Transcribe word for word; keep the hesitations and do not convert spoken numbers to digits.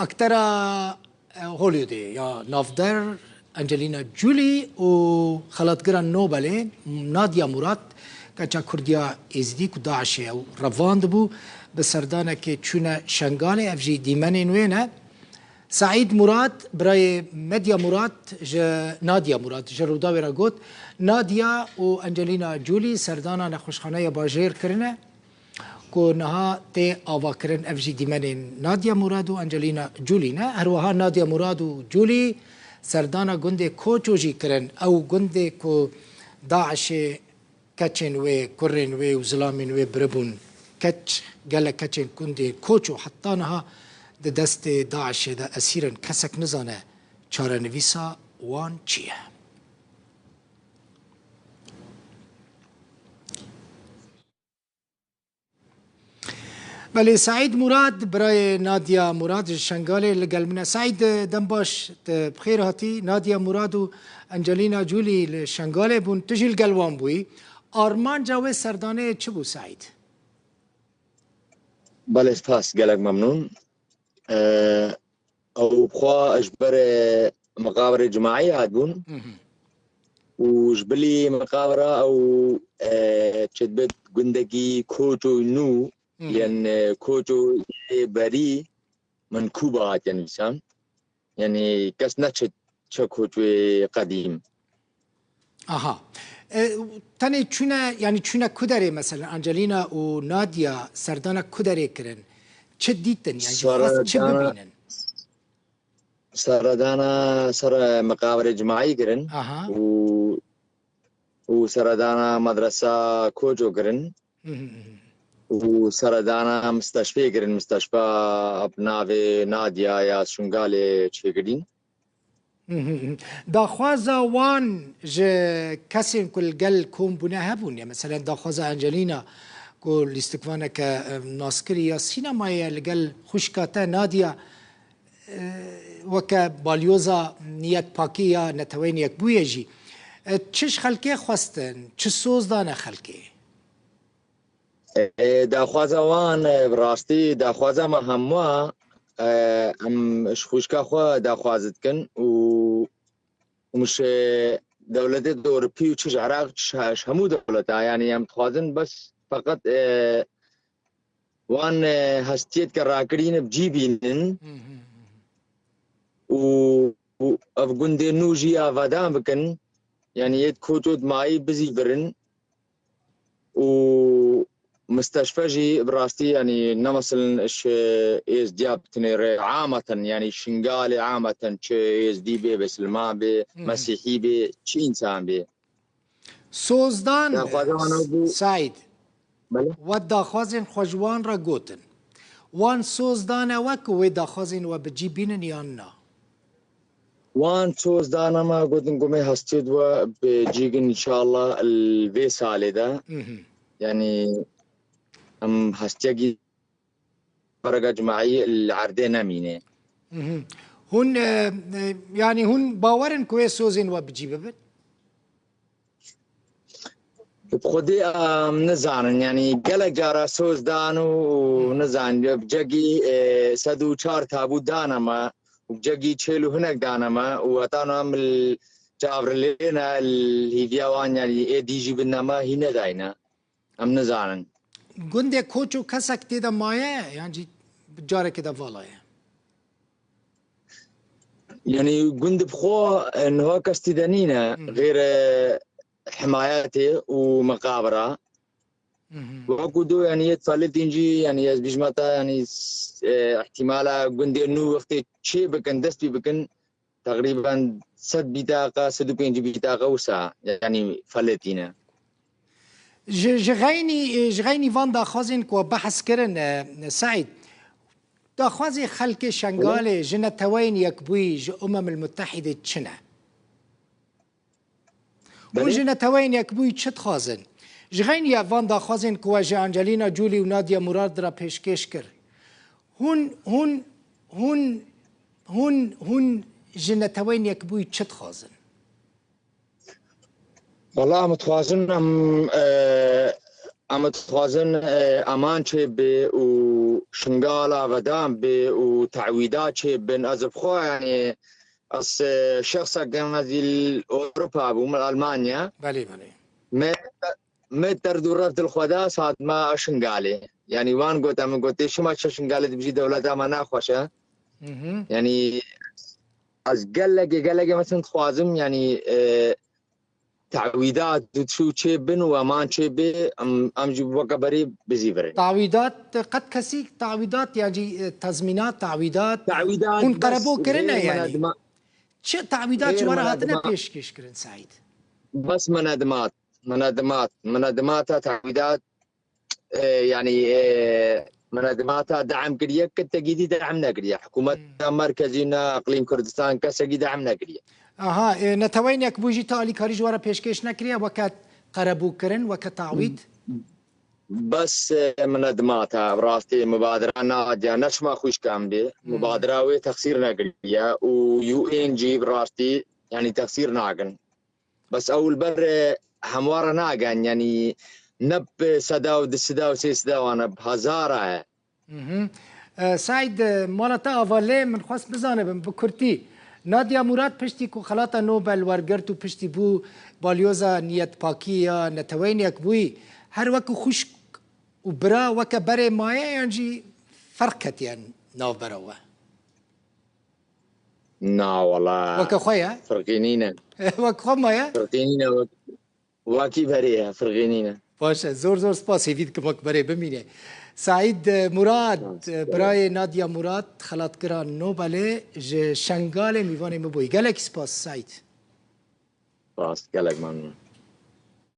Aktera, e, Hollywoodê ya navdar Angelina Jolie û xelatgira Nobelê Nadia Murad, keça Kurdiya Êzidî ku DAIŞê ew revandibû, bi serdanekê çûne Şengalê, ev jî dîmenên wê ne. Saîd Murad, birayê Medya Murad ji Nadia Murad ji Rûdawê re got, Nadia û Angelina Jolie serdana nexweşxaneya bajêr kirine. Ku niha tê avakirin, ev jî dîmenên Nadia Murad û Angelina Jolie ne. Her wiha Nadia Murad û Jolie serdana gundê Koço jî kirin. Ew gundê ku DAIŞê keçên wê, kurên wê û zilamên wê biribûn. Keç, gelek keçên gundê Koço heta niha di destê DAIŞê de esîr in. Kesek nizane çarenivîsa wan çi ye. Belê, Saîd Murad, birayê Nadia Murad ji Şengalê li gel min e. Saîd, dem baş, tu bi xêr hatî. Nadia Murad û Angelina Jolie li Şengalê bûn, tu jî li gel wan bûyî. Armanca wê serdaneyê çi bû, Saîd? Belê, spas, gelek memnûn. Ew bi xwe ji ber, e, miqavirê cimaî hatibûn Mhm. û ji bilî miqavira ew, e, çi dibêt gundekî Koço nû, Mhm. yên, e, Koço yê berî min Kuba hatiye nivîsan. Yanî kes neçe çe Koçoyê qedîm. Aha. E, tenê çûne, yanî çûne ku derê, mesela Angelina û Nadia serdana ku derê kirin? Çi dîtin? Yanî xwest çi Seredana bibînin? Seredana ser miqavirê cimaî kirin Aha. û, û seredana medresa Koço kirin Mhm, mhm. û seredana misteşfê kirin, misteşfa bi navê Nadia ya Şingalê çêkirîn. Mhm, mhm. Daxwaza wan ji kesên ku li gel kom bûne hebûn, ya mesela daxwaza Angelina ku lîstikvaneke, em, naskirî ya sînemayê ye li gel xwişka te Nadia, e, weke balyoza niyetpakî ya Neteweyên Yekbûyê jî. E, çi ji xelkê xwestin, çi soz dane xelkê? E, daxwaza wan, e, bi rastî daxwaza me hemû, e, em ji xwişka xwe daxwaz dikin û, û ji dewletê Ewropî û çi ji Iraq, çi ji hemû dewleta, yanî em dixwazin bes feqet, e, wan, e, hestiyê dike rakirîne bi cî bînin Mhm, mhm. û, û ev gundê nû jî avadan bikin, yanî yê Koço di mayî bizî birin û misteşfe jî bi rastî, yanî ne meselin ji êzdiya bi tinê re ameten, yanî Şingalê ameten, çi êzdî bê, bisilman bê, Mhm. mesîhî bê, çi însan bê. Sozdan, Daxwaza wan ew bû. Saîd, Belê. we daxwazên xwe ji wan re gotin. Wan soz dane we ku wê daxwazên we bi cî bînin yan na? Wan soz dane me, gotin ku me hestiyê di we bi cî gin înşallah li vê salê de. Mhm. Yanî em hestiyekî Ferega cimaî li erdê nemîne. Mhm. Hûn, e, e, yanî hûn bawer in ku wê sozên we bi cî bibin? Bi xwedê em nizanin. Yanî gelek cara soz dan û, û Hı. nizanin. Bi cegî, e, sed û çar tabû dane me û bi cegî çêl û hinek dane me û heta niha em li çavrilê ne, li hîviya wan, yanî ê dî jî bidine me, hî nedayne. Em nizanin. Gundê Koço kesek tê de maye, yan jî carekê de vala ye? Yanî gund bi xwe, e, niha kes tê de nîne, Hı hı. xêre himayetê û miqabira. Hı hı. Wekî do, yanî yê Feletîn jî, yanî ez bîjme te, yanî, e, îhtîmala gundê nû wextê çê bikin, dest pê bikin, teqrîben sed bîtaqa, sed û pêncî bîtaqa wisa, yanî Feletîn e. Ji, ji xeynî, ji xeynî van daxwazên ku we behs kirin, e, Seîd, daxwazê xelkê Şengalê ji Neteweyên Yekbûyî, ji Umemil Mutehîdê çi ne? Hûn Belê. ji Neteweyên Yekbûyî çi dixwazin? Ji xeynî ya van daxwazên ku we ji Angelina Jolie û Nadia Murad re pêşkêş kir, hûn, hûn, hûn, hûn, hûn ji Neteweyên Yekbûyî çi dixwazin? Wala em dixwazin, em, e, em dixwazin, e, eman çêbe û Şingala vedan bi û te'wîda çê bin. Ez bi xwe, yanî, ez, e, şexsa gem ez î li Ewropa bûm, li Almanya. Belê, belê. Me, me derd û reft dil xwe da, saet me Şingalê. Yanî, wan gote min, gotê, "Şima çi Şingalê dibijî, dewleta me naxweş e." Hı hı. Yanî, ez gelekê, gelekê me çend dixwazim, yanî, e, te'wîdat û çû çê bin û eman çê bê, em, em jî weke berê bizîvirin. Tawîdat, qet kesî tawîdat, yan jî, e, tezmînat, tawîdat, Tawîdat hûn bes qerebû kirine, rê yanî? Menedma-, Çi tawîdat ji rê we re hatine menedma-, pêşkêş kirin, Seîd? Bes menedmat, menedmat, menedmata tawîdat, e, yanî, e, menedmata de'm kiriye, kesekî dî de'm nekiriye. Hikûmeta Hmm. merkezî ne, Eqlîm Kurdistan, kesekî de'm nekiriye. Aha, e, Neteweyên Yekbûyî jî ta alîkarî ji we re pêşkêş nekiriye weke qerebûkirin, weke tawît? Bes, e, menedmata, bi rastî mubadira Nadya, ne çima xwişka min bê, Hmm. mubadira wê texsîr nekiriye û U N jî bi rastî, yanî texsîr nakin. Bes ew li ber, e, hemwa re nagen, yanî ne bi seda û du seda û sê seda wan e, bi hezara ye. Mhm. E, Seîd, e, mala te ava lê, min xwest bizanibim, bi kurtî. Nadya Murad piştî ku xelata Nobel wergirt û piştî bû balyoza niyetpakî ya Neteweyên Yekbûyî, her wekî xwişk û bira weke berê maye, yan jî ferq ketiye navbera we? Na, wala. Weke xwe ye? Firqî nîne. Weke xwe maye? Firqî nîne, wek-, wekî berê ye, firqî nîne. Baş e, zor zor spas, hêvî dikim wek berê bimîne. Saîd, e, Murad, Spas. e, birayê Nadya Murad, xelatkira Nobelê, ji Şengalê mîvanê min bûyî. Gelekî spas, Saîd. Spas, gelek memnun.